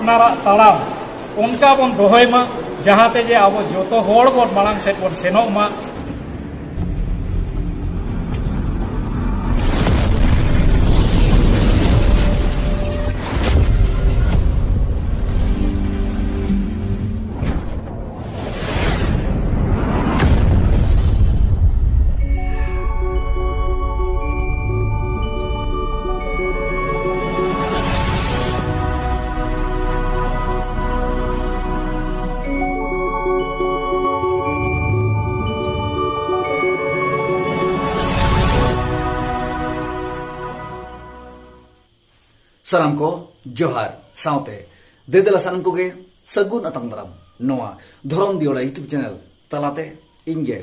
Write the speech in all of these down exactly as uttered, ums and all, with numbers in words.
ᱟᱯᱱᱟᱨᱟᱜ ᱛᱟᱲᱟᱢ ᱚᱱᱠᱟ ᱵᱚᱱ ᱫᱚᱦᱚᱭ ᱢᱟ, ᱡᱟᱦᱟᱸᱛᱮ ᱡᱮ ᱟᱵᱚ ᱡᱚᱛᱚ ᱦᱚᱲ ᱵᱚᱱ ᱢᱟᱲᱟᱝ ᱥᱮᱫ ᱵᱚᱱ ᱥᱮᱱᱚᱜ ᱢᱟ᱾ ᱥᱟᱱᱟᱢ ᱠᱚ ᱡᱚᱦᱟᱨ, ᱥᱟᱶᱛᱮ ᱫᱮᱫᱮᱞᱟ ᱥᱟᱱᱟᱢ ᱠᱚᱜᱮ ᱥᱟᱹᱜᱩᱱ ᱟᱛᱟᱝ ᱫᱟᱨᱟᱢ ᱱᱚᱣᱟ ᱫᱷᱚᱨᱚᱢ ᱫᱤᱭᱚᱲᱟ YouTube channel ᱛᱟᱞᱟᱛᱮ᱾ ᱤᱧ ᱜᱮ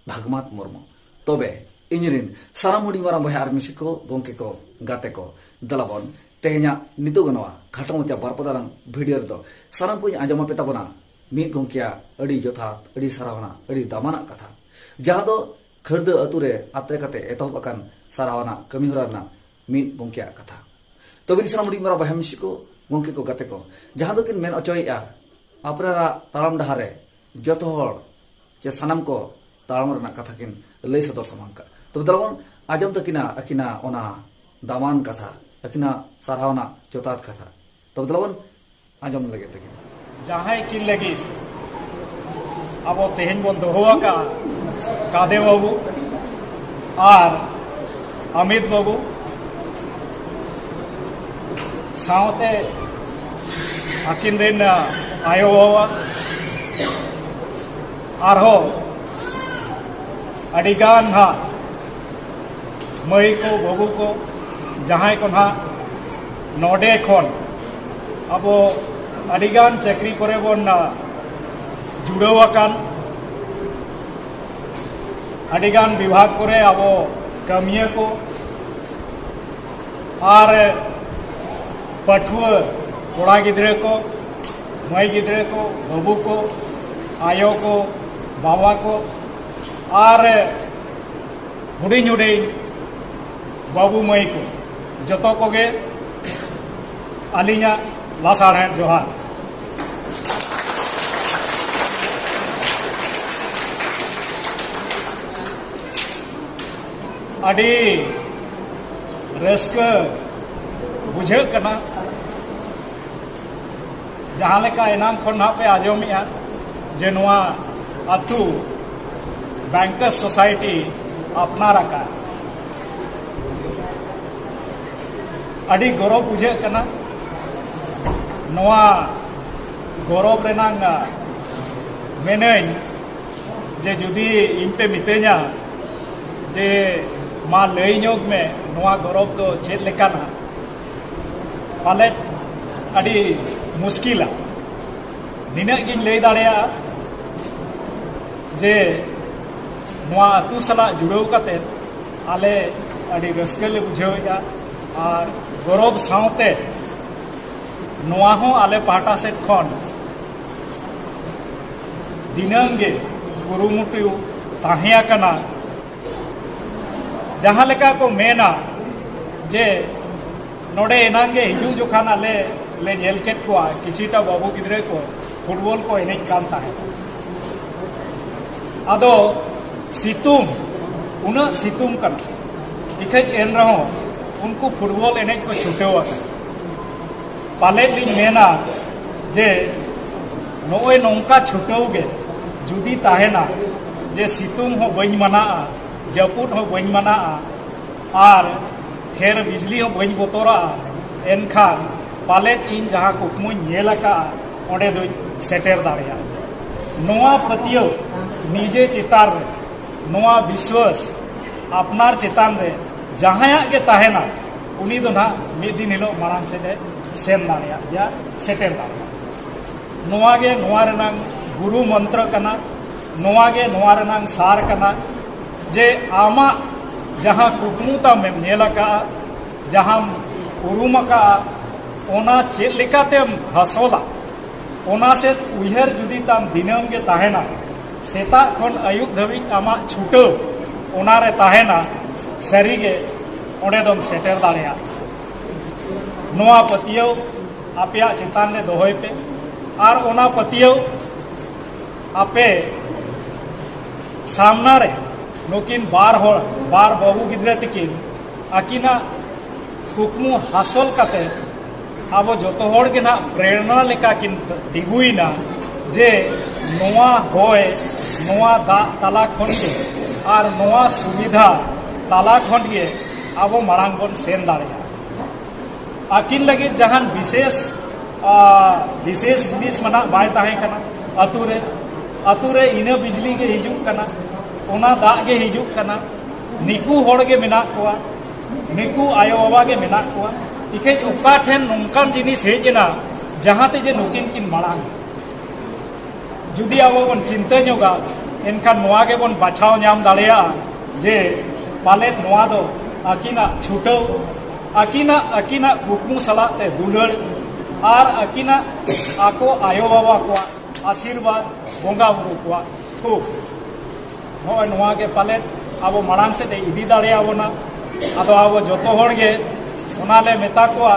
ᱵᱷᱟᱜᱽᱢᱟᱛ ᱢᱩᱨᱢᱩ᱾ ᱛᱚᱵᱮ ᱤᱧ ᱨᱤᱱ ᱥᱟᱱᱟᱢ ᱦᱩᱰᱤᱧ ᱢᱟᱨᱟᱝ ᱵᱚᱭᱦᱟ ᱟᱨ ᱢᱤᱥᱤ ᱠᱚ, ᱜᱚᱢᱠᱮ ᱠᱚ, ᱜᱟᱛᱮ ᱠᱚ, ᱫᱮᱞᱟ ᱵᱚᱱ ᱛᱮᱦᱮᱧᱟᱜ ᱱᱤᱛᱚᱜ ᱱᱚᱣᱟ ᱠᱷᱟᱴᱚ ᱢᱟᱪᱷᱟ ᱵᱟᱨ ᱯᱟᱛᱟᱨᱟᱝ video ᱨᱮᱫᱚ ᱥᱟᱱᱟᱢ ᱠᱚᱧ ᱟᱸᱡᱚᱢ ᱟᱯᱮ ᱛᱟᱵᱚᱱᱟ ᱢᱤᱫ ᱜᱚᱢᱠᱮᱭᱟᱜ ᱟᱹᱰᱤ ᱡᱚᱛᱷᱟᱛ, ᱟᱹᱰᱤ ᱥᱟᱨᱦᱟᱣᱟᱱᱟᱜ, ᱟᱹᱰᱤ ᱫᱟᱢᱟᱱᱟᱜ ᱠᱟᱛᱷᱟ, ᱡᱟᱦᱟᱸ ᱫᱚ ᱠᱷᱟᱹᱨᱫᱟᱹ ᱟᱹᱛᱩ ᱨᱮ ᱟᱛᱨᱮ ᱠᱟᱛᱮ ᱮᱛᱚᱦᱚᱵ ᱟᱠᱟᱱ ᱥᱟᱨᱦᱟᱣᱟᱱᱟᱜ ᱠᱟᱹᱢᱤ ᱦᱚᱨᱟ ᱨᱮᱱᱟᱜ ᱢᱤᱫ ᱜᱚᱢᱠᱮᱭᱟᱜ ᱠᱟᱛᱷᱟ᱾ ᱛᱚᱵᱮ ᱥᱟᱱᱟᱢ ᱦᱩᱰᱤᱧ ᱢᱟᱨᱟᱝ ᱵᱚᱭᱦᱟ ᱢᱤᱥᱤ ᱠᱚ, ᱜᱚᱢᱠᱮ ᱠᱚ, ᱜᱟᱛᱮ ᱠᱚ, ᱡᱟᱦᱟᱸ ᱫᱚᱠᱤᱱ ᱢᱮᱱ ᱚᱪᱚᱭᱮᱫᱼᱟ, ᱟᱯᱱᱟᱨᱟᱜ ᱛᱟᱲᱟᱢ ᱰᱟᱦᱟᱨ ᱨᱮ ᱡᱚᱛᱚ ᱦᱚᱲ ᱪᱮ ᱥᱟᱱᱟᱢ ᱠᱚ ᱛᱟᱲᱟᱢ ᱨᱮᱱᱟᱜ ᱠᱟᱛᱷᱟ ᱠᱤᱱ ᱞᱟᱹᱭ ᱥᱚᱫᱚᱨ ᱥᱟᱢᱟᱝ ᱠᱟᱜ᱾ ᱛᱚᱵᱮ ᱫᱮᱞᱟ ᱵᱚᱱ ᱟᱸᱡᱚᱢ ᱛᱟᱹᱠᱤᱱᱟ ᱟᱹᱠᱤᱱᱟᱜ ᱚᱱᱟ ᱫᱟᱢᱟᱱ ᱠᱟᱛᱷᱟ, ᱟᱹᱠᱤᱱᱟᱜ ᱥᱟᱨᱦᱟᱣᱱᱟᱜ ᱡᱚᱛᱷᱟᱛ ᱠᱟᱛᱷᱟ᱾ ᱛᱚᱵᱮ ᱫᱮᱞᱟ ᱵᱚᱱ ᱟᱸᱡᱚᱢ ᱞᱟᱹᱜᱤᱫ ᱛᱟᱹᱠᱤᱱ᱾ ᱡᱟᱦᱟᱸᱭ ᱠᱤᱱ ᱞᱟᱹᱜᱤᱫ ᱟᱵᱚ ᱛᱮᱦᱮᱧ ᱵᱚᱱ ᱫᱚᱦᱚ ᱟᱠᱟᱫ ᱠᱟᱫᱮ ᱵᱟᱹᱵᱩ ᱟᱨ ᱟᱢᱤᱛ ᱵᱟᱹᱵᱩ, ᱥᱟᱶᱛᱮ ᱟᱹᱠᱤᱱ ᱨᱮᱱ ᱟᱭᱳ ᱵᱟᱵᱟ, ᱟᱨᱦᱚᱸ ᱟᱹᱰᱤᱜᱟᱱ ᱦᱟᱸᱜ ᱢᱟᱹᱭ ᱠᱚ, ᱵᱟᱹᱵᱩ ᱠᱚ, ᱡᱟᱦᱟᱸᱭ ᱠᱚ ᱱᱟᱦᱟᱜ ᱱᱚᱰᱮ ᱠᱷᱚᱱ ᱟᱵᱚ ᱟᱹᱰᱤᱜᱟᱱ ᱪᱟᱹᱠᱨᱤ ᱠᱚᱨᱮ ᱵᱚᱱ, ᱟ, ᱡᱩᱲᱟᱹᱣ ᱟᱠᱟᱱ, ᱟᱹᱰᱤᱜᱟᱱ ᱵᱤᱵᱷᱟᱜᱽ ᱠᱚᱨᱮ ᱟᱵᱚ ᱠᱟᱹᱢᱤᱭᱟᱹ ᱠᱚ, ᱟᱨ ᱯᱟᱹᱴᱷᱩᱣᱟᱹ ᱠᱚᱲᱟ ᱜᱤᱫᱽᱨᱟᱹ ᱠᱚ, ᱢᱟᱹᱭ ᱜᱤᱫᱽᱨᱟᱹ ᱠᱚ, ᱵᱟᱹᱵᱩ ᱠᱚ, ᱟᱭᱳ ᱠᱚ, ᱵᱟᱵᱟ ᱠᱚ, ᱟᱨ ᱦᱩᱰᱤᱧ ᱦᱩᱰᱤᱧ ᱵᱟᱹᱵᱩ ᱢᱟᱹᱭ ᱠᱚ, ᱡᱚᱛᱚ ᱠᱚᱜᱮ ᱟᱹᱞᱤᱧᱟᱜ ᱞᱟᱥᱟᱲᱦᱮᱫ ᱡᱚᱦᱟᱨ᱾ ᱟᱹᱰᱤ ᱨᱟᱹᱥᱠᱟᱹ ᱵᱩᱡᱷᱟᱹᱜ ᱠᱟᱱᱟ, ᱡᱟᱦᱟᱸ ᱞᱮᱠᱟ ᱮᱱᱟᱝ ᱠᱷᱚᱱ ᱱᱟᱦᱟᱜ ᱯᱮ ᱟᱸᱡᱚᱢᱮᱜᱼᱟ ᱡᱮ ᱱᱚᱣᱟ ᱟᱹᱛᱩ ᱵᱮᱝᱠᱟᱨᱥ ᱥᱳᱥᱟᱭᱴᱤ ᱟᱯᱱᱟᱨ ᱟᱠᱟᱫ᱾ ᱟᱹᱰᱤ ᱜᱚᱨᱚᱵᱽ ᱵᱩᱡᱷᱟᱹᱜ ᱠᱟᱱᱟ᱾ ᱱᱚᱣᱟ ᱜᱚᱨᱚᱵᱽ ᱨᱮᱱᱟᱝ ᱢᱮᱱᱟᱹᱧ ᱡᱮ ᱡᱩᱫᱤ ᱤᱧ ᱯᱮ ᱢᱤᱛᱟᱹᱧᱟ ᱡᱮ ᱢᱟ ᱞᱟᱹᱭ ᱧᱚᱜ ᱢᱮ ᱱᱚᱣᱟ ᱜᱚᱨᱚᱵᱽ ᱫᱚ ᱪᱮᱫ ᱞᱮᱠᱟᱱᱟ, ᱯᱟᱞᱮᱫ ᱟᱹᱰᱤ ᱢᱩᱥᱠᱤᱞᱟ᱾ ᱱᱤᱱᱟᱹᱜ ᱜᱤᱧ ᱞᱟᱹᱭ ᱫᱟᱲᱮᱭᱟᱜᱼᱟ ᱡᱮ ᱱᱚᱣᱟ ᱟᱹᱛᱩ ᱥᱟᱞᱟᱜ ᱡᱩᱲᱟᱹᱣ ᱠᱟᱛᱮ ᱟᱞᱮ ᱟᱹᱰᱤ ᱨᱟᱹᱥᱠᱟᱹ ᱞᱮ ᱵᱩᱡᱷᱟᱹᱣᱮᱫᱼᱟ᱾ ᱟᱨ ᱜᱚᱨᱚᱵᱽ ᱥᱟᱶᱛᱮ ᱱᱚᱣᱟ ᱦᱚᱸ ᱟᱞᱮ ᱯᱟᱦᱴᱟ ᱥᱮᱫ ᱠᱷᱚᱱ ᱫᱤᱱᱟᱹᱢ ᱜᱮ ᱠᱩᱨᱩᱢᱩᱴᱩ ᱛᱟᱦᱮᱸ ᱟᱠᱟᱱᱟ᱾ ᱡᱟᱦᱟᱸ ᱞᱮᱠᱟ ᱠᱚ ᱢᱮᱱᱟ ᱡᱮ ᱱᱚᱰᱮ ᱮᱱᱟᱝ ᱜᱮ ᱦᱤᱡᱩᱜ ᱡᱚᱠᱷᱟᱱ ᱟᱞᱮ ᱞᱮ ᱧᱮᱞ ᱠᱮᱫ ᱠᱚᱣᱟ ᱠᱤᱪᱷᱤᱴᱟ ᱵᱟᱹᱵᱩ ᱜᱤᱫᱽᱨᱟᱹ ᱠᱚ ᱯᱷᱩᱴᱵᱚᱞ ᱠᱚ ᱮᱱᱮᱡ ᱠᱟᱱ ᱛᱟᱦᱮᱸᱫ᱾ ᱟᱫᱚ ᱥᱤᱛᱩᱝ, ᱩᱱᱟᱹᱜ ᱥᱤᱛᱩᱝ ᱠᱟᱱᱟ, ᱤᱠᱷᱟᱹᱡ ᱮᱱ ᱨᱮᱦᱚᱸ ᱩᱱᱠᱩ ᱯᱷᱩᱴᱵᱚᱞ ᱮᱱᱮᱡ ᱠᱚ ᱪᱷᱩᱴᱟᱹᱣ ᱟᱠᱟᱱᱟ᱾ ᱯᱟᱞᱮᱫ ᱞᱤᱧ ᱢᱮᱱᱟ ᱡᱮ ᱱᱚᱜᱼᱚᱭ ᱱᱚᱝᱠᱟ ᱪᱷᱩᱴᱟᱹᱣ ᱜᱮ ᱡᱩᱫᱤ ᱛᱟᱦᱮᱱᱟ ᱡᱮ ᱥᱤᱛᱩᱝ ᱦᱚᱸ ᱵᱟᱹᱧ ᱢᱟᱱᱟᱜᱼᱟ, ᱡᱟᱹᱯᱩᱫ ᱦᱚᱸ ᱵᱟᱹᱧ ᱢᱟᱱᱟᱜᱼᱟ, ᱟᱨ ᱴᱷᱮᱨ ᱵᱤᱡᱽᱞᱤ ᱦᱚᱸ ᱵᱟᱹᱧ ᱵᱚᱛᱚᱨᱟᱜᱼᱟ, ᱮᱱᱠᱷᱟᱱ ᱯᱟᱞᱮᱫ ᱤᱧ ᱡᱟᱦᱟᱸ ᱠᱩᱠᱢᱩᱧ ᱧᱮᱞ ᱟᱠᱟᱫᱼᱟ ᱚᱸᱰᱮ ᱫᱚᱧ ᱥᱮᱴᱮᱨ ᱫᱟᱲᱮᱭᱟᱜᱼᱟ᱾ ᱱᱚᱣᱟ ᱯᱟᱹᱛᱭᱟᱹᱣ ᱱᱤᱡᱮ ᱪᱮᱛᱟᱱ ᱨᱮ, ᱱᱚᱣᱟ ᱵᱤᱥᱣᱟᱥ ᱟᱯᱱᱟᱨ ᱪᱮᱛᱟᱱ ᱨᱮ ᱡᱟᱦᱟᱸᱭᱟᱜ ᱜᱮ ᱛᱟᱦᱮᱱᱟ, ᱩᱱᱤ ᱫᱚ ᱱᱟᱦᱟᱜ ᱢᱤᱫ ᱫᱤᱱ ᱦᱤᱞᱳᱜ ᱢᱟᱲᱟᱝ ᱥᱮᱫ ᱮ ᱥᱮᱱ ᱫᱟᱲᱮᱭᱟᱜ ᱜᱮᱭᱟ, ᱥᱮᱴᱮᱨ ᱫᱟᱲᱮᱭᱟᱜᱼᱟ᱾ ᱱᱚᱣᱟ ᱜᱮ ᱱᱚᱣᱟ ᱨᱮᱱᱟᱝ ᱜᱩᱨᱩ ᱢᱚᱱᱛᱨᱚ ᱠᱟᱱᱟ, ᱱᱚᱣᱟ ᱜᱮ ᱱᱚᱣᱟ ᱨᱮᱱᱟᱝ ᱥᱟᱨ ᱠᱟᱱᱟ, ᱡᱮ ᱟᱢᱟᱜ ᱡᱟᱦᱟᱸ ᱠᱩᱠᱢᱩ ᱛᱟᱢ ᱮᱢ ᱧᱮᱞ ᱟᱠᱟᱫᱼᱟ, ᱡᱟᱦᱟᱸᱢ ᱩᱨᱩᱢ ᱟᱠᱟᱫᱼᱟ, ᱚᱱᱟ ᱪᱮᱫ ᱞᱮᱠᱟᱛᱮᱢ ᱦᱟᱥᱚᱞᱟ, ᱚᱱᱟ ᱥᱮᱫ ᱩᱭᱦᱟᱹᱨ ᱡᱩᱫᱤ ᱛᱟᱢ ᱫᱤᱱᱟᱹᱢ ᱜᱮ ᱛᱟᱦᱮᱱᱟ, ᱥᱮᱛᱟᱜ ᱠᱷᱚᱱ ᱟᱹᱭᱩᱵ ᱫᱷᱟᱹᱵᱤᱡ ᱟᱢᱟᱜ ᱪᱷᱩᱴᱟᱹᱣ ᱚᱱᱟᱨᱮ ᱛᱟᱦᱮᱱᱟ, ᱥᱟᱹᱨᱤᱜᱮ ᱚᱸᱰᱮ ᱫᱚᱢ ᱥᱮᱴᱮᱨ ᱫᱟᱲᱮᱭᱟᱜᱼᱟ᱾ ᱱᱚᱣᱟ ᱯᱟᱹᱛᱭᱟᱹᱣ ᱟᱯᱮᱭᱟᱜ ᱪᱮᱛᱟᱱ ᱨᱮ ᱫᱚᱦᱚᱭ ᱯᱮ᱾ ᱟᱨ ᱚᱱᱟ ᱯᱟᱹᱛᱭᱟᱹᱣ ᱟᱯᱮ ᱥᱟᱢᱱᱟ ᱨᱮ ᱱᱩᱠᱤᱱ ᱵᱟᱨ ᱦᱚᱲ, ᱵᱟᱨ ᱵᱟᱹᱵᱩ ᱜᱤᱫᱽᱨᱟᱹ ᱛᱤᱠᱤᱱ ᱟᱹᱠᱤᱱᱟᱜ ᱠᱩᱠᱢᱩ ᱦᱟᱥᱚᱞ ᱠᱟᱛᱮ ᱟᱵᱚ ᱡᱚᱛᱚ ᱦᱚᱲ ᱜᱮ ᱱᱟᱦᱟᱜ ᱯᱨᱮᱨᱚᱱᱟ ᱞᱮᱠᱟ ᱠᱤᱱ ᱛᱤᱸᱜᱩᱭᱮᱱᱟ ᱡᱮ ᱱᱚᱣᱟ ᱦᱚᱭ, ᱱᱚᱣᱟ ᱫᱟᱜ ᱛᱟᱞᱟ ᱠᱷᱚᱱ ᱜᱮ ᱟᱨ ᱱᱚᱣᱟ ᱥᱩᱵᱤᱫᱷᱟ ᱛᱟᱞᱟ ᱠᱷᱚᱱ ᱜᱮ ᱟᱵᱚ ᱢᱟᱲᱟᱝ ᱵᱚᱱ ᱥᱮᱱ ᱫᱟᱲᱮᱭᱟᱜᱼᱟ᱾ ᱟᱹᱠᱤᱱ ᱞᱟᱹᱜᱤᱫ ᱡᱟᱦᱟᱱ ᱵᱤᱥᱮᱥ, ᱟ, ᱵᱤᱥᱮᱥ ᱡᱤᱱᱤᱥ ᱢᱟ ᱱᱟᱦᱟᱜ ᱵᱟᱭ ᱛᱟᱦᱮᱸ ᱠᱟᱱᱟ᱾ ᱟᱹᱛᱩ ᱨᱮ, ᱟᱹᱛᱩ ᱨᱮ ᱤᱱᱟᱹ ᱵᱤᱡᱽᱞᱤ ᱜᱮ ᱦᱤᱡᱩᱜ ᱠᱟᱱᱟ, ᱚᱱᱟ ᱫᱟᱜ ᱜᱮ ᱦᱤᱡᱩᱜ ᱠᱟᱱᱟ, ᱱᱤᱠᱩ ᱦᱚᱲ ᱜᱮ ᱢᱮᱱᱟᱜ ᱠᱚᱣᱟ, ᱱᱤᱠᱩ ᱟᱭᱳ ᱵᱟᱵᱟ ᱜᱮ ᱢᱮᱱᱟᱜ ᱠᱚᱣᱟ᱾ ᱤᱠᱷᱟᱹᱡ ᱚᱠᱟ ᱴᱷᱮᱱ ᱱᱚᱝᱠᱟᱱ ᱡᱤᱱᱤᱥ ᱦᱮᱡ ᱮᱱᱟ ᱡᱟᱦᱟᱸ ᱛᱮ ᱡᱮ ᱱᱩᱠᱤᱱ ᱠᱤᱱ ᱢᱟᱲᱟᱝ? ᱡᱩᱫᱤ ᱟᱵᱚ ᱵᱚᱱ ᱪᱤᱱᱛᱟᱹ ᱧᱚᱜᱟ, ᱮᱱᱠᱷᱟᱱ ᱱᱚᱣᱟ ᱜᱮᱵᱚᱱ ᱵᱟᱪᱷᱟᱣ ᱧᱟᱢ ᱫᱟᱲᱮᱭᱟᱜᱼᱟ ᱡᱮ ᱯᱟᱞᱮᱫ ᱱᱚᱣᱟ ᱫᱚ ᱟᱹᱠᱤᱱᱟᱜ ᱪᱷᱩᱴᱟᱹᱣ, ᱟᱹᱠᱤᱱᱟᱜ, ᱟᱹᱠᱤᱱᱟᱜ ᱠᱩᱠᱢᱩ ᱥᱟᱞᱟᱜ ᱛᱮ ᱫᱩᱞᱟᱹᱲ ᱟᱨ ᱟᱹᱠᱤᱱᱟᱜ ᱟᱠᱚ ᱟᱭᱳ ᱵᱟᱵᱟ ᱠᱚᱣᱟᱜ ᱟᱥᱤᱨᱵᱟᱫᱽ, ᱵᱚᱸᱜᱟ ᱵᱩᱨᱩ ᱠᱚᱣᱟᱜ ᱛᱷᱩᱢ, ᱱᱚᱜᱼᱚᱭ ᱱᱚᱣᱟ ᱜᱮ ᱯᱟᱞᱮᱫ ᱟᱵᱚ ᱢᱟᱲᱟᱝ ᱥᱮᱫ ᱮ ᱤᱫᱤ ᱫᱟᱲᱮᱭᱟᱵᱚᱱᱟ᱾ ᱟᱫᱚ ᱟᱵᱚ ᱡᱚᱛᱚ ᱦᱚᱲ ᱜᱮ ᱚᱱᱟ ᱞᱮ ᱢᱮᱛᱟ ᱠᱚᱣᱟ,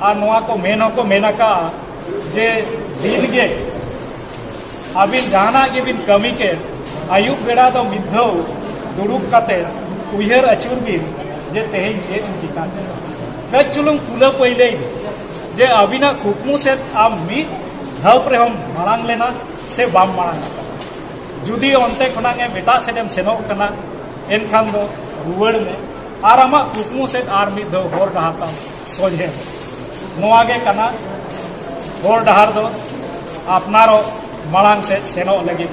ᱟᱨ ᱱᱚᱣᱟ ᱠᱚ ᱢᱮᱱ ᱦᱚᱸᱠᱚ ᱢᱮᱱ ᱟᱠᱟᱫᱼᱟ ᱡᱮ ᱫᱤᱱ ᱜᱮ ᱟᱹᱵᱤᱱ ᱡᱟᱦᱟᱱᱟᱜ ᱜᱮᱵᱤᱱ ᱠᱟᱹᱢᱤ ᱠᱮᱫ, ᱟᱹᱭᱩᱵ ᱵᱮᱲᱟ ᱫᱚ ᱢᱤᱫ ᱫᱷᱟᱣ ᱫᱩᱲᱩᱵ ᱠᱟᱛᱮ ᱩᱭᱦᱟᱹᱨ ᱟᱹᱪᱩᱨ ᱵᱤᱱ ᱡᱮ ᱛᱮᱦᱮᱧ ᱪᱮᱫ ᱮᱢ ᱪᱤᱠᱟ ᱠᱮᱫᱟ᱾ ᱠᱟᱹᱡ ᱪᱩᱞᱩᱝ ᱛᱩᱞᱟᱹ ᱯᱟᱹᱭᱞᱟᱹᱭ ᱵᱤᱱ ᱡᱮ ᱟᱹᱵᱤᱱᱟᱜ ᱠᱩᱠᱢᱩ ᱥᱮᱫ ᱟᱢ ᱢᱤᱫ ᱫᱷᱟᱣ ᱨᱮᱦᱚᱸᱢ ᱢᱟᱲᱟᱝ ᱞᱮᱱᱟ ᱥᱮ ᱵᱟᱢ ᱢᱟᱲᱟᱝ ᱟᱠᱟᱱᱟ᱾ ᱡᱩᱫᱤ ᱚᱱᱛᱮ ᱠᱷᱚᱱᱟᱜ ᱮᱢ ᱮᱴᱟᱜ ᱥᱮᱫ ᱮᱢ ᱥᱮᱱᱚᱜ ᱠᱟᱱᱟ, ᱮᱱᱠᱷᱟᱱ ᱫᱚ ᱨᱩᱣᱟᱹᱲ ᱢᱮ ᱟᱨ ᱟᱢᱟᱜ ᱠᱩᱠᱢᱩ ᱥᱮᱫ ᱟᱨ ᱢᱤᱫ ᱫᱷᱟᱣ ᱦᱚᱨ ᱰᱟᱦᱟᱨ ᱛᱟᱢ ᱥᱚᱡᱷᱮ ᱢᱮ᱾ ᱱᱚᱣᱟ ᱜᱮ ᱠᱟᱱᱟ ᱦᱚᱨ ᱰᱟᱦᱟᱨ ᱫᱚ ᱟᱯᱱᱟᱨᱚᱜ ᱢᱟᱲᱟᱝ ᱥᱮᱫ ᱥᱮᱱᱚᱜ ᱞᱟᱹᱜᱤᱫ᱾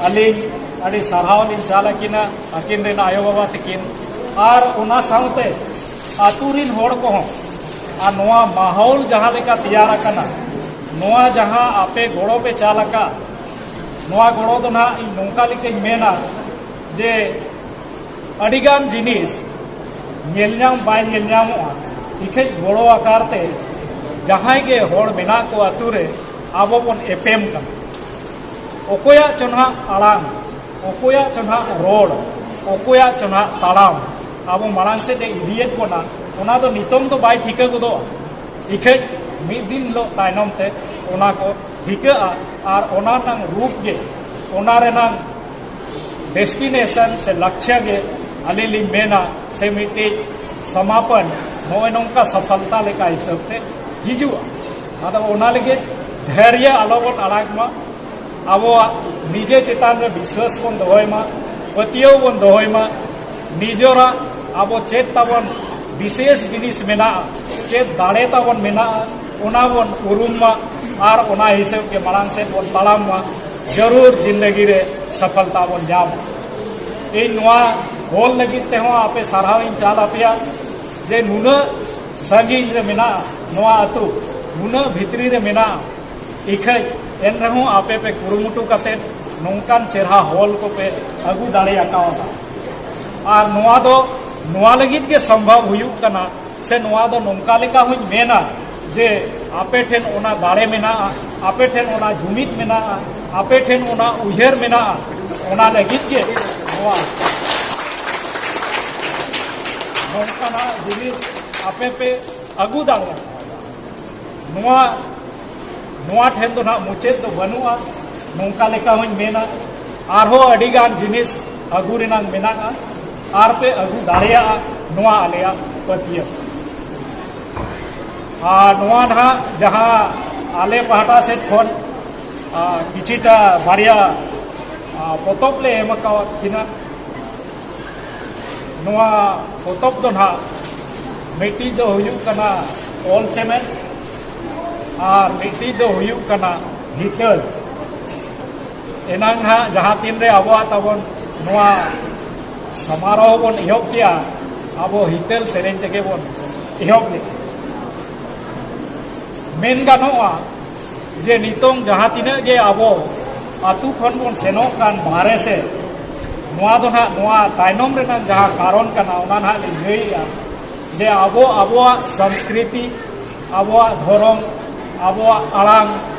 ᱟᱹᱞᱤᱧ ᱟᱹᱰᱤ ᱥᱟᱨᱦᱟᱣ ᱞᱤᱧ ᱪᱟᱞ ᱟᱹᱠᱤᱱᱟ, ᱟᱹᱠᱤᱱ ᱨᱮᱱ ᱟᱭᱳᱼᱵᱟᱵᱟ ᱛᱟᱹᱠᱤᱱ, ᱟᱨ ᱚᱱᱟ ᱥᱟᱶᱛᱮ ᱟᱹᱛᱩ ᱨᱤᱱ ᱦᱚᱲ ᱠᱚᱦᱚᱸ᱾ ᱟᱨ ᱱᱚᱣᱟ ᱢᱟᱦᱚᱞ ᱡᱟᱦᱟᱸ ᱞᱮᱠᱟ ᱛᱮᱭᱟᱨ ᱟᱠᱟᱱᱟ, ᱱᱚᱣᱟ ᱡᱟᱦᱟᱸ ᱟᱯᱮ ᱜᱚᱲᱚ ᱯᱮ ᱪᱟᱞ ᱟᱠᱟᱫ, ᱱᱚᱣᱟ ᱜᱚᱲᱚ ᱫᱚ ᱱᱟᱦᱟᱜ ᱤᱧ ᱱᱚᱝᱠᱟ ᱞᱮᱠᱟᱧ ᱢᱮᱱᱟ ᱡᱮ ᱟᱹᱰᱤᱜᱟᱱ ᱡᱤᱱᱤᱥ ᱧᱮᱞ ᱧᱟᱢ ᱵᱟᱭ ᱧᱮᱞ ᱧᱟᱢᱚᱜᱼᱟ, ᱤᱠᱷᱟᱹᱡ ᱜᱚᱲᱚ ᱟᱠᱟᱨ ᱛᱮ ᱡᱟᱦᱟᱸᱭ ᱜᱮ ᱦᱚᱲ ᱢᱮᱱᱟᱜ ᱠᱚ ᱟᱹᱛᱩ ᱨᱮ ᱟᱵᱚ ᱵᱚᱱ ᱮᱯᱮᱢ ᱠᱟᱱᱟ᱾ ᱚᱠᱚᱭᱟᱜ ᱪᱚ ᱱᱟᱦᱟᱜ ᱟᱲᱟᱝ, ᱚᱠᱚᱭᱟᱜ ᱪᱚ ᱱᱟᱦᱟᱜ ᱨᱚᱲ, ᱚᱠᱚᱭᱟᱜ ᱪᱚ ᱱᱟᱦᱟᱜ ᱛᱟᱲᱟᱢ ᱟᱵᱚ ᱢᱟᱲᱟᱝ ᱥᱮᱫ ᱮ ᱤᱫᱤᱭᱮᱫ ᱵᱚᱱᱟ, ᱚᱱᱟ ᱫᱚ ᱱᱤᱛᱚᱝ ᱫᱚ ᱵᱟᱭ ᱴᱷᱤᱠᱟᱹ ᱜᱚᱫᱚᱜᱼᱟ᱾ ᱤᱠᱷᱟᱹᱡ ᱢᱤᱫ ᱫᱤᱱ ᱦᱤᱞᱳᱜ ᱛᱟᱭᱱᱚᱢ ᱛᱮ ᱚᱱᱟ ᱠᱚ ᱴᱷᱤᱠᱟᱹᱜᱼᱟ᱾ ᱟᱨ ᱚᱱᱟ ᱨᱮᱱᱟᱝ ᱨᱩᱯ ᱜᱮ, ᱚᱱᱟ ᱨᱮᱱᱟᱝ ᱰᱮᱥᱴᱤᱱᱮᱥᱚᱱ ᱥᱮ ᱞᱟᱠᱪᱷᱭᱚ ᱜᱮ ᱟᱹᱞᱤᱧ ᱞᱤᱧ ᱢᱮᱱᱟ ᱥᱮ ᱢᱤᱫᱴᱤᱡ ᱥᱚᱢᱟᱯᱚᱱ ᱱᱚᱜᱼᱚᱭ ᱱᱚᱝᱠᱟ ᱥᱚᱯᱷᱚᱞᱛᱟ ᱞᱮᱠᱟ ᱦᱤᱥᱟᱹᱵ ᱛᱮ ᱦᱤᱡᱩᱜᱼᱟ᱾ ᱟᱫᱚ ᱚᱱᱟ ᱞᱟᱹᱜᱤᱫ ᱫᱷᱮᱨᱭᱚ ᱟᱞᱚ ᱵᱚᱱ ᱟᱲᱟᱜ ᱢᱟ᱾ ᱟᱵᱚᱣᱟᱜ ᱱᱤᱡᱮ ᱪᱮᱛᱟᱱ ᱨᱮ ᱵᱤᱥᱣᱟᱥ ᱵᱚᱱ ᱫᱚᱦᱚᱭ ᱢᱟ, ᱯᱟᱹᱛᱭᱟᱹᱣ ᱵᱚᱱ ᱫᱚᱦᱚᱭ ᱢᱟ᱾ ᱱᱤᱡᱮᱨᱟᱜ ᱟᱵᱚ ᱪᱮᱫ ᱛᱟᱵᱚᱱ ᱵᱤᱥᱮᱥ ᱡᱤᱱᱤᱥ ᱢᱮᱱᱟᱜᱼᱟ, ᱪᱮᱫ ᱫᱟᱲᱮ ᱛᱟᱵᱚᱱ ᱢᱮᱱᱟᱜᱼᱟ, ᱚᱱᱟ ᱵᱚᱱ ᱩᱨᱩᱢ ᱢᱟ ᱟᱨ ᱚᱱᱟ ᱦᱤᱥᱟᱹᱵ ᱜᱮ ᱢᱟᱲᱟᱝ ᱥᱮᱫ ᱵᱚᱱ ᱛᱟᱲᱟᱢ ᱢᱟ᱾ ᱡᱟᱹᱨᱩᱲ ᱡᱤᱱᱫᱮᱜᱤ ᱨᱮ ᱥᱚᱯᱷᱚᱞᱛᱟ ᱵᱚᱱ ᱧᱟᱢᱟ᱾ ᱤᱧ ᱱᱚᱣᱟ ᱦᱚᱞ ᱞᱟᱹᱜᱤᱫ ᱛᱮᱦᱚᱸ ᱟᱯᱮ ᱥᱟᱨᱦᱟᱣ ᱤᱧ ᱪᱟᱞ ᱟᱯᱮᱭᱟ ᱡᱮ ᱱᱩᱱᱟᱹᱜ ᱥᱟᱺᱜᱤᱧ ᱨᱮ ᱢᱮᱱᱟᱜᱼᱟ, ᱱᱚᱣᱟ ᱟᱹᱛᱩ ᱱᱩᱱᱟᱹᱜ ᱵᱷᱤᱛᱨᱤ ᱨᱮ ᱢᱮᱱᱟᱜᱼᱟ, ᱤᱠᱷᱟᱹᱡ ᱮᱱ ᱨᱮᱦᱚᱸ ᱟᱯᱮ ᱯᱮ ᱠᱩᱨᱩᱢᱩᱴᱩ ᱠᱟᱛᱮ ᱱᱚᱝᱠᱟᱱ ᱪᱮᱨᱦᱟ ᱦᱚᱞ ᱠᱚᱯᱮ ᱟᱹᱜᱩ ᱫᱟᱲᱮ ᱟᱠᱟᱣᱟᱫᱟ᱾ ᱟᱨ ᱱᱚᱣᱟ ᱫᱚ ᱱᱚᱣᱟ ᱞᱟᱹᱜᱤᱫ ᱜᱮ ᱥᱚᱢᱵᱷᱚᱵ ᱦᱩᱭᱩᱜ ᱠᱟᱱᱟ, ᱥᱮ ᱱᱚᱣᱟ ᱫᱚ ᱱᱚᱝᱠᱟ ᱞᱮᱠᱟ ᱦᱚᱸᱧ ᱢᱮᱱᱟ ᱡᱮ ᱟᱯᱮ ᱴᱷᱮᱱ ᱚᱱᱟ ᱫᱟᱲᱮ ᱢᱮᱱᱟᱜᱼᱟ, ᱟᱯᱮ ᱴᱷᱮᱱ ᱚᱱᱟ ᱡᱩᱢᱤᱫ ᱢᱮᱱᱟᱜᱼᱟ, ᱟᱯᱮ ᱴᱷᱮᱱ ᱚᱱᱟ ᱩᱭᱦᱟᱹᱨ ᱢᱮᱱᱟᱜᱼᱟ, ᱚᱱᱟ ᱞᱟᱹᱜᱤᱫ ᱜᱮ ᱱᱚᱣᱟ, ᱱᱚᱝᱠᱟᱱᱟᱜ ᱡᱤᱱᱤᱥ ᱟᱯᱮ ᱯᱮ ᱟᱹᱜᱩ ᱫᱟᱲᱮᱭᱟᱜᱼᱟ᱾ ᱱᱚᱣᱟ, ᱱᱚᱣᱟ ᱴᱷᱮᱱ ᱫᱚ ᱱᱟᱦᱟᱜ ᱢᱩᱪᱟᱹᱫ ᱫᱚ ᱵᱟᱹᱱᱩᱜᱼᱟ᱾ ᱱᱚᱝᱠᱟ ᱞᱮᱠᱟ ᱦᱚᱸᱧ ᱢᱮᱱᱟ, ᱟᱨᱦᱚᱸ ᱟᱹᱰᱤ ᱜᱟᱱ ᱡᱤᱱᱤᱥ ᱟᱹᱜᱩ ᱨᱮᱱᱟᱜ ᱢᱮᱱᱟᱜᱼᱟ, ᱟᱨ ᱯᱮ ᱟᱹᱜᱩ ᱫᱟᱲᱮᱭᱟᱜᱼᱟ, ᱱᱚᱣᱟ ᱟᱞᱮᱭᱟᱜ ᱯᱟᱹᱛᱭᱟᱹᱣ᱾ ᱟᱨ ᱱᱚᱣᱟ ᱱᱟᱦᱟᱜ ᱡᱟᱦᱟᱸ ᱟᱞᱮ ᱯᱟᱦᱴᱟ ᱥᱮᱫ ᱠᱷᱚᱱ, ᱟ, ᱠᱤᱪᱷᱤᱴᱟ ᱵᱟᱨᱭᱟ, ᱟ, ᱯᱚᱛᱚᱵ ᱞᱮ ᱮᱢ ᱟᱠᱟᱣᱟᱫ ᱠᱤᱱᱟ᱾ ᱱᱚᱣᱟ ᱯᱚᱛᱚᱵ ᱫᱚ ᱱᱟᱦᱟᱜ ᱢᱤᱫᱴᱤᱡ ᱫᱚ ᱦᱩᱭᱩᱜ ᱠᱟᱱᱟ ᱚᱞ ᱪᱮᱢᱮᱫ ᱟᱨ ᱢᱤᱫᱴᱤᱡ ᱫᱚ ᱦᱩᱭᱩᱜ ᱠᱟᱱᱟ ᱦᱤᱛᱟᱹᱞ᱾ ᱮᱱᱟᱝ ᱱᱟᱦᱟᱜ ᱡᱟᱦᱟᱸ ᱛᱤᱱ ᱨᱮ ᱟᱵᱚᱣᱟᱜ ᱛᱟᱵᱚᱱ ᱱᱚᱣᱟ ᱥᱚᱢᱟᱨᱳᱦ ᱵᱚᱱ ᱮᱦᱚᱵ ᱠᱮᱜᱼᱟ, ᱟᱵᱚ ᱦᱤᱛᱟᱹᱞ ᱥᱮᱨᱮᱧ ᱛᱮᱜᱮ ᱵᱚᱱ ᱮᱦᱚᱵ ᱞᱮᱫᱟ᱾ ᱢᱮᱱ ᱜᱟᱱᱚᱜᱼᱟ ᱡᱮ ᱱᱤᱛᱚᱝ ᱡᱟᱦᱟᱸ ᱛᱤᱱᱟᱹᱜ ᱜᱮ ᱟᱵᱚ ᱟᱹᱛᱩ ᱠᱷᱚᱱ ᱵᱚᱱ ᱥᱮᱱᱚᱜ ᱠᱟᱱ ᱵᱟᱦᱨᱮ ᱥᱮᱫ, ᱱᱚᱣᱟ ᱫᱚ ᱱᱟᱦᱟᱜ ᱱᱚᱣᱟ ᱛᱟᱭᱱᱚᱢ ᱨᱮᱱᱟᱜ ᱡᱟᱦᱟᱸ ᱠᱟᱨᱚᱱ ᱠᱟᱱᱟ, ᱚᱱᱟ ᱱᱟᱦᱟᱜ ᱞᱤᱧ ᱞᱟᱹᱭᱮᱜᱼᱟ ᱡᱮ ᱟᱵᱚ ᱟᱵᱚᱣᱟᱜ ᱥᱚᱝᱥᱠᱨᱤᱛᱤ, ᱟᱵᱚᱣᱟᱜ ᱫᱷᱚᱨᱚᱢ, ᱟᱵᱚᱣᱟᱜ ᱟᱲᱟᱝ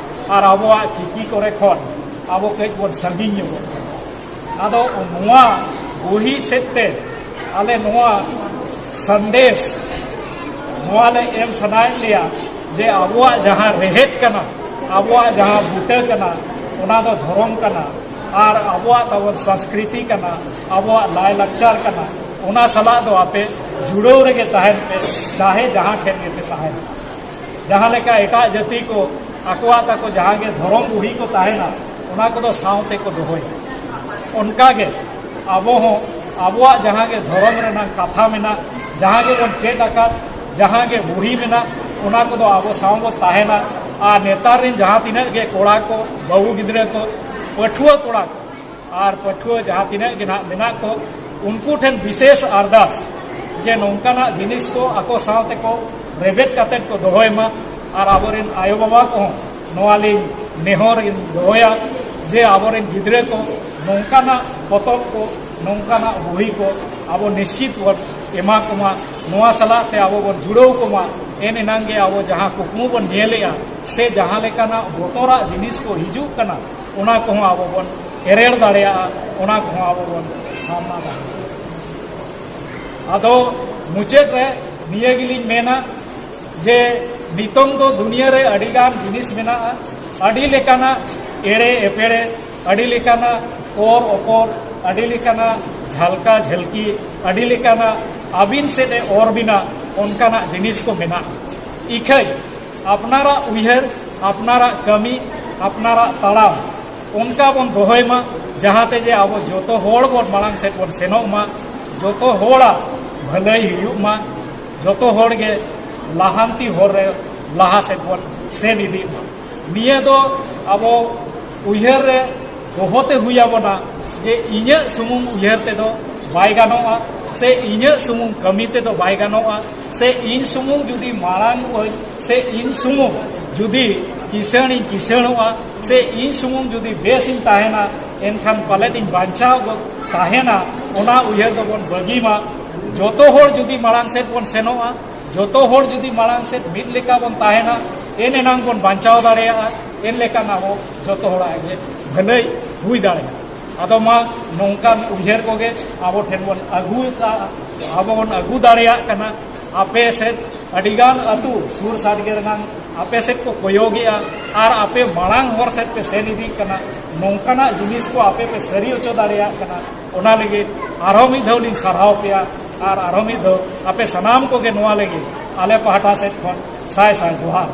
ᱟᱨ ᱟᱵᱚᱣᱟᱜ ᱪᱤᱠᱤ ᱠᱚᱨᱮ ᱠᱷᱚᱱ ᱟᱵᱚ ᱠᱟᱹᱡ ᱵᱚᱱ ᱥᱟᱺᱜᱤᱧ ᱧᱚᱜᱚᱜ ᱠᱟᱱᱟ᱾ ᱟᱫᱚ ᱱᱚᱣᱟ ᱵᱩᱦᱤ ᱥᱮᱫ ᱛᱮ ᱟᱞᱮ ᱱᱚᱣᱟ ᱥᱟᱸᱫᱮᱥ ᱱᱚᱣᱟ ᱞᱮ ᱮᱢ ᱥᱟᱱᱟᱭᱮᱫ ᱞᱮᱭᱟ ᱡᱮ ᱟᱵᱚᱣᱟᱜ ᱡᱟᱦᱟᱸ ᱨᱮᱦᱮᱫ ᱠᱟᱱᱟ, ᱟᱵᱚᱣᱟᱜ ᱡᱟᱦᱟᱸ ᱵᱩᱴᱟᱹ ᱠᱟᱱᱟ, ᱚᱱᱟ ᱫᱚ ᱫᱷᱚᱨᱚᱢ ᱠᱟᱱᱟ, ᱟᱨ ᱟᱵᱚᱣᱟᱜ ᱛᱟᱵᱚᱱ ᱥᱚᱝᱥᱠᱨᱤᱛᱤ ᱠᱟᱱᱟ, ᱟᱵᱚᱣᱟᱜ ᱞᱟᱭᱼᱞᱟᱠᱪᱟᱨ ᱠᱟᱱᱟ, ᱚᱱᱟ ᱥᱟᱞᱟᱜ ᱫᱚ ᱟᱯᱮ ᱡᱩᱲᱟᱹᱣ ᱨᱮᱜᱮ ᱛᱟᱦᱮᱱ ᱯᱮ, ᱪᱟᱦᱮ ᱡᱟᱦᱟᱸ ᱴᱷᱮᱱ ᱜᱮᱯᱮ ᱛᱟᱦᱮᱱ᱾ ᱡᱟᱦᱟᱸ ᱞᱮᱠᱟ ᱮᱴᱟᱜ ᱡᱟᱹᱛᱤ ᱠᱚ ᱟᱠᱚᱣᱟᱜ ᱛᱟᱠᱚ ᱡᱟᱦᱟᱸ ᱜᱮ ᱫᱷᱚᱨᱚᱢ ᱵᱩᱦᱤ ᱠᱚ ᱛᱟᱦᱮᱱᱟ, ᱚᱱᱟ ᱠᱚᱫᱚ ᱥᱟᱶᱛᱮ ᱠᱚ ᱫᱚᱦᱚᱭᱟ᱾ ᱚᱱᱠᱟᱜᱮ ᱟᱵᱚ ᱦᱚᱸ ᱟᱵᱚᱣᱟᱜ ᱡᱟᱦᱟᱸ ᱜᱮ ᱫᱷᱚᱨᱚᱢ ᱨᱮᱱᱟᱜ ᱠᱟᱛᱷᱟ ᱢᱮᱱᱟᱜ, ᱡᱟᱦᱟᱸ ᱜᱮᱵᱚᱱ ᱪᱮᱫ ᱟᱠᱟᱫ, ᱡᱟᱦᱟᱸ ᱜᱮ ᱵᱩᱦᱤ ᱢᱮᱱᱟᱜ, ᱚᱱᱟ ᱠᱚᱫᱚ ᱟᱵᱚ ᱥᱟᱶ ᱵᱚᱱ ᱛᱟᱦᱮᱱᱟ᱾ ᱟᱨ ᱱᱮᱛᱟᱨ ᱨᱮᱱ ᱡᱟᱦᱟᱸ ᱛᱤᱱᱟᱹᱜ ᱜᱮ ᱠᱚᱲᱟ ᱠᱚ, ᱵᱟᱹᱦᱩ ᱜᱤᱫᱽᱨᱟᱹ ᱠᱚ, ᱯᱟᱹᱴᱷᱩᱣᱟᱹ ᱠᱚᱲᱟ ᱠᱚ ᱟᱨ ᱯᱟᱹᱴᱷᱩᱣᱟᱹ ᱡᱟᱦᱟᱸ ᱛᱤᱱᱟᱹᱜ ᱜᱮ ᱱᱟᱦᱟᱜ ᱢᱮᱱᱟᱜ ᱠᱚ, ᱩᱱᱠᱩ ᱴᱷᱮᱱ ᱵᱤᱥᱮᱥ ᱟᱨᱫᱟᱥ ᱡᱮ ᱱᱚᱝᱠᱟᱱᱟᱜ ᱡᱤᱱᱤᱥ ᱠᱚ ᱟᱠᱚ ᱥᱟᱶ ᱛᱮᱠᱚ ᱨᱮᱵᱮᱫ ᱠᱟᱛᱮᱫ ᱠᱚ ᱫᱚᱦᱚᱭ ᱢᱟ᱾ ᱟᱨ ᱟᱵᱚᱨᱮᱱ ᱟᱭᱳᱼᱵᱟᱵᱟ ᱠᱚᱦᱚᱸ ᱱᱚᱣᱟ ᱞᱤᱧ ᱱᱮᱦᱚᱨ ᱤᱧ ᱫᱚᱦᱚᱭᱟ ᱡᱮ ᱟᱵᱚᱨᱮᱱ ᱜᱤᱫᱽᱨᱟᱹ ᱠᱚ ᱱᱚᱝᱠᱟᱱᱟᱜ ᱯᱚᱛᱚᱵ ᱠᱚ, ᱱᱚᱝᱠᱟᱱᱟᱜ ᱵᱩᱦᱤ ᱠᱚ ᱟᱵᱚ ᱱᱤᱥᱪᱤᱛ ᱵᱚᱱ ᱮᱢᱟ ᱠᱚᱢᱟ, ᱱᱚᱣᱟ ᱥᱟᱞᱟᱜ ᱛᱮ ᱟᱵᱚ ᱵᱚᱱ ᱡᱩᱲᱟᱹᱣ ᱠᱚᱢᱟ᱾ ᱮᱱ ᱮᱱᱟᱝ ᱜᱮ ᱟᱵᱚ ᱡᱟᱦᱟᱸ ᱠᱩᱠᱢᱩ ᱵᱚᱱ ᱧᱮᱞᱮᱜᱼᱟ ᱥᱮ ᱡᱟᱦᱟᱸ ᱞᱮᱠᱟᱱᱟᱜ ᱵᱚᱛᱚᱨᱟᱜ ᱡᱤᱱᱤᱥ ᱠᱚ ᱦᱤᱡᱩᱜ ᱠᱟᱱᱟ, ᱚᱱᱟ ᱠᱚᱦᱚᱸ ᱟᱵᱚ ᱵᱚᱱ ᱮᱨᱮᱲ ᱫᱟᱲᱮᱭᱟᱜᱼᱟ, ᱚᱱᱟ ᱠᱚᱦᱚᱸ ᱟᱵᱚ ᱵᱚᱱ ᱥᱟᱢᱱᱟ ᱫᱟᱲᱮᱭᱟᱜᱼᱟ᱾ ᱟᱫᱚ ᱢᱩᱪᱟᱹᱫ ᱨᱮ ᱱᱤᱭᱟᱹ ᱜᱮᱞᱤᱧ ᱢᱮᱱᱟ ᱡᱮ ᱱᱤᱛᱚᱝ ᱫᱚ ᱫᱩᱱᱤᱭᱟᱹ ᱨᱮ ᱟᱹᱰᱤᱜᱟᱱ ᱡᱤᱱᱤᱥ ᱢᱮᱱᱟᱜᱼᱟ, ᱟᱹᱰᱤ ᱞᱮᱠᱟᱱᱟᱜ ᱮᱲᱮ ᱮᱯᱮᱲᱮ, ᱟᱹᱰᱤ ᱞᱮᱠᱟᱱᱟᱜ ᱚᱨ ᱚᱯᱚᱨ, ᱟᱹᱰᱤ ᱞᱮᱠᱟᱱᱟᱜ ᱡᱷᱟᱞᱠᱟ ᱡᱷᱟᱹᱞᱠᱤ, ᱟᱹᱰᱤ ᱞᱮᱠᱟᱱᱟᱜ ᱟᱹᱵᱤᱱ ᱥᱮᱫ ᱮ ᱚᱨ ᱵᱤᱱᱟ, ᱚᱱᱠᱟᱱᱟᱜ ᱡᱤᱱᱤᱥ ᱠᱚ ᱢᱮᱱᱟᱜᱼᱟ᱾ ᱤᱠᱷᱟᱹᱭ ᱟᱯᱱᱟᱨᱟᱜ ᱩᱭᱦᱟᱹᱨ, ᱟᱯᱱᱟᱨᱟᱜ ᱠᱟᱹᱢᱤ, ᱟᱯᱱᱟᱨᱟᱜ ᱛᱟᱲᱟᱢ ᱚᱱᱠᱟ ᱵᱚᱱ ᱫᱚᱦᱚᱭ ᱢᱟ, ᱡᱟᱦᱟᱸᱛᱮ ᱡᱮ ᱟᱵᱚ ᱡᱚᱛᱚ ᱦᱚᱲ ᱵᱚᱱ ᱢᱟᱲᱟᱝ ᱥᱮᱫ ᱵᱚᱱ ᱥᱮᱱᱚᱜ ᱢᱟ, ᱡᱚᱛᱚ ᱦᱚᱲᱟᱜ ᱵᱷᱟᱹᱞᱟᱹᱭ ᱦᱩᱭᱩᱜ ᱢᱟ, ᱡᱚᱛᱚ ᱦᱚᱲ ᱜᱮ ᱞᱟᱦᱟᱱᱛᱤ ᱦᱚᱨ ᱨᱮ ᱞᱟᱦᱟ ᱥᱮᱫ ᱵᱚᱱ ᱥᱮᱱ ᱤᱫᱤᱜ ᱢᱟ᱾ ᱱᱤᱭᱟᱹ ᱫᱚ ᱟᱵᱚ ᱩᱭᱦᱟᱹᱨ ᱨᱮ ᱫᱚᱦᱚᱛᱮ ᱦᱩᱭ ᱟᱵᱚᱱᱟ ᱡᱮ ᱤᱧᱟᱹᱜ ᱥᱩᱢᱩᱝ ᱩᱭᱦᱟᱹᱨ ᱛᱮᱫᱚ ᱵᱟᱭ ᱜᱟᱱᱚᱜᱼᱟ, ᱥᱮ ᱤᱧᱟᱹᱜ ᱥᱩᱢᱩᱝ ᱠᱟᱹᱢᱤ ᱛᱮᱫᱚ ᱵᱟᱭ ᱜᱟᱱᱚᱜᱼᱟ, ᱥᱮ ᱤᱧ ᱥᱩᱢᱩᱝ ᱡᱩᱫᱤ ᱢᱟᱲᱟᱝ ᱟᱹᱧ, ᱥᱮ ᱤᱧ ᱥᱩᱢᱩᱝ ᱡᱩᱫᱤ ᱠᱤᱥᱟᱹᱬᱤᱧ ᱠᱤᱥᱟᱹᱬᱚᱜᱼᱟ, ᱥᱮ ᱤᱧ ᱥᱩᱢᱩᱝ ᱡᱩᱫᱤ ᱵᱮᱥᱤᱧ ᱛᱟᱦᱮᱱᱟ, ᱮᱱᱠᱷᱟᱱ ᱯᱟᱞᱮᱫ ᱤᱧ ᱵᱟᱧᱪᱟᱣ ᱜᱚᱫ ᱛᱟᱦᱮᱱᱟ᱾ ᱚᱱᱟ ᱩᱭᱦᱟᱹᱨ ᱫᱚᱵᱚᱱ ᱵᱟᱹᱜᱤ ᱢᱟ᱾ ᱡᱚᱛᱚ ᱦᱚᱲ ᱡᱩᱫᱤ ᱢᱟᱲᱟᱝ ᱥᱮᱫ ᱵᱚᱱ ᱥᱮᱱᱚᱜᱼᱟ, ᱡᱚᱛᱚ ᱦᱚᱲ ᱡᱩᱫᱤ ᱢᱟᱲᱟᱝ ᱥᱮᱫ ᱢᱤᱫ ᱞᱮᱠᱟ ᱵᱚᱱ ᱛᱟᱦᱮᱱᱟ, ᱮᱱ ᱮᱱᱟᱝ ᱵᱚᱱ ᱵᱟᱧᱪᱟᱣ ᱫᱟᱲᱮᱭᱟᱜᱼᱟ᱾ ᱮᱱ ᱞᱮᱠᱷᱟᱱ ᱟᱵᱚ ᱡᱚᱛᱚ ᱦᱚᱲᱟᱜ ᱜᱮ ᱵᱷᱟᱹᱞᱟᱹᱭ ᱦᱩᱭ ᱫᱟᱲᱮᱭᱟᱜᱼᱟ᱾ ᱟᱫᱚ ᱢᱟ ᱱᱚᱝᱠᱟᱱ ᱩᱭᱦᱟᱹᱨ ᱠᱚᱜᱮ ᱟᱵᱚ ᱴᱷᱮᱱ ᱵᱚᱱ ᱟᱹᱜᱩ ᱠᱟᱜᱼᱟ, ᱟᱵᱚ ᱵᱚᱱ ᱟᱹᱜᱩ ᱫᱟᱲᱮᱭᱟᱜ ᱠᱟᱱᱟ᱾ ᱟᱯᱮ ᱥᱮᱫ ᱟᱹᱰᱤᱜᱟᱱ ᱟᱹᱛᱩ ᱥᱩᱨ ᱥᱟᱰᱜᱮ ᱨᱮᱱᱟᱜ ᱟᱯᱮ ᱥᱮᱫ ᱠᱚ ᱠᱚᱭᱚᱜᱮᱜᱼᱟ ᱟᱨ ᱟᱯᱮ ᱢᱟᱲᱟᱝ ᱦᱚᱨ ᱥᱮᱫ ᱯᱮ ᱥᱮᱱ ᱤᱫᱤᱜ ᱠᱟᱱᱟ᱾ ᱱᱚᱝᱠᱟᱱᱟᱜ ᱡᱤᱱᱤᱥ ᱠᱚ ᱟᱯᱮ ᱯᱮ ᱥᱟᱹᱨᱤ ᱦᱚᱪᱚ ᱫᱟᱲᱮᱭᱟᱜ ᱠᱟᱱᱟ, ᱚᱱᱟ ᱞᱟᱹᱜᱤᱫ ᱟᱨᱦᱚᱸ ᱢᱤᱫ ᱫᱷᱟᱣ ᱞᱤᱧ ᱥᱟᱨᱦᱟᱣ ᱯᱮᱭᱟ᱾ ᱟᱨ ᱟᱨᱦᱚᱸ ᱢᱤᱫ ᱫᱷᱟᱣ ᱟᱯᱮ ᱥᱟᱱᱟᱢ ᱠᱚᱜᱮ ᱱᱚᱣᱟ ᱞᱟᱹᱜᱤᱫ ᱟᱞᱮ ᱯᱟᱦᱴᱟ ᱥᱮᱫ ᱠᱷᱚᱱ ᱥᱟᱭ ᱥᱟᱭ ᱡᱚᱦᱟᱨ᱾